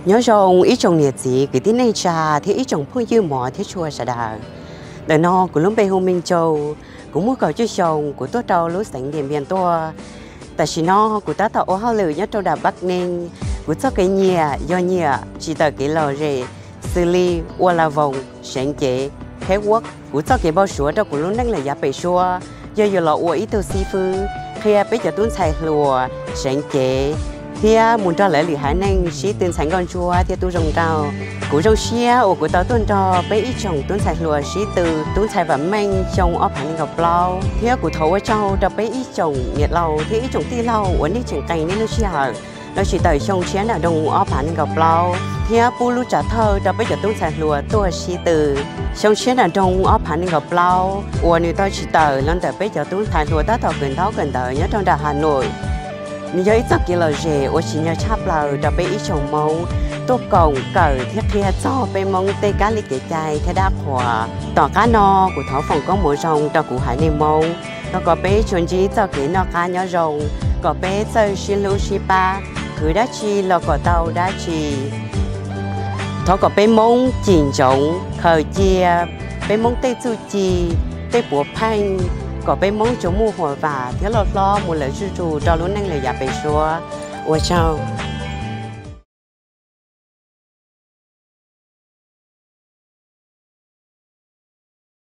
Nyob zoo ib tsoom niam txiv kwv tij neej tsa thiab ib tsoom phooj ywg mov thiab tshua sawv daws. Ntawm no kuv lub npe hu Me Ntsaus, kuv muaj kaum cuaj xyoo, kuv tuaj rau lub xeev Diam Npias tuaj. Tam sim no kuv tab tom ua hauj lwm nyob rau nram Bắc Ninh. Kuv txoj kev nyiam yog nyiam tsis tawm kev lom zem, xws li ua la voos, seev cev, khev uab. Kuv txoj kev npau suav rau kuv lub neej lawm yav pem suab yog yuav los ua ib tug xib fwb qhia peb cov tub ntxhais hluas seev cev thiab mus nrog lawv lwm haiv neeg sib tw ntxhais nkauj ntsuab thiab tub zoo nraug. Kuv zoo siab uas kuv tau tuaj nrog peb ib tsoom tub ntxhais hluas sib tw tub ntxhais vam meej xyoo ob phav nees nkaum plaub, thiab kuv thov ua tsaug rau peb ib tsoom niam laus thiab ib tsoom tij laug uas nej tseem qee nej lub sij hawm los tsis tawm xyoo tshiab nram nroog ob phav nees nkaum plaub thiab pub lub tsam thawj rau peb cov tub ntxhais hluas tuaj sib tw. Xyoo tshiab nram nroog ob phav nees nkaum plaub uas nws tau tsis tawm los ntawm peb cov tub ntxhais hluas tab tom kawm ntaub kawm ntawv nyob rau nram Hà Nội, nws yog ib txoj kev lom zem uas tsim nyog tshaj plaws rau peb ib tsoom Hmoob tuaj koom kawm thiab qhia txog peb Hmoob tej kab li kev cai thiab dab qhuas. Tom qab no kuv thov foom koob hmoov zoo rau kuv haiv neeg Hmoob, thov kom peb tsuas ntsib txoj kev noj qab nyob zoo, kom peb txawj sib hlub sib pab, khwv dab tsi los kom tau dab tsi. Thov kom peb Hmoob cim ntsoov khaws cia peb Hmoob tej txuj ci, tej puav pheej, kom peb Hmoob tsuas muaj huam vam thiab loj hlob mus lawm zuj zus rau lub neej lawm yav pem suab. Ua tsaug.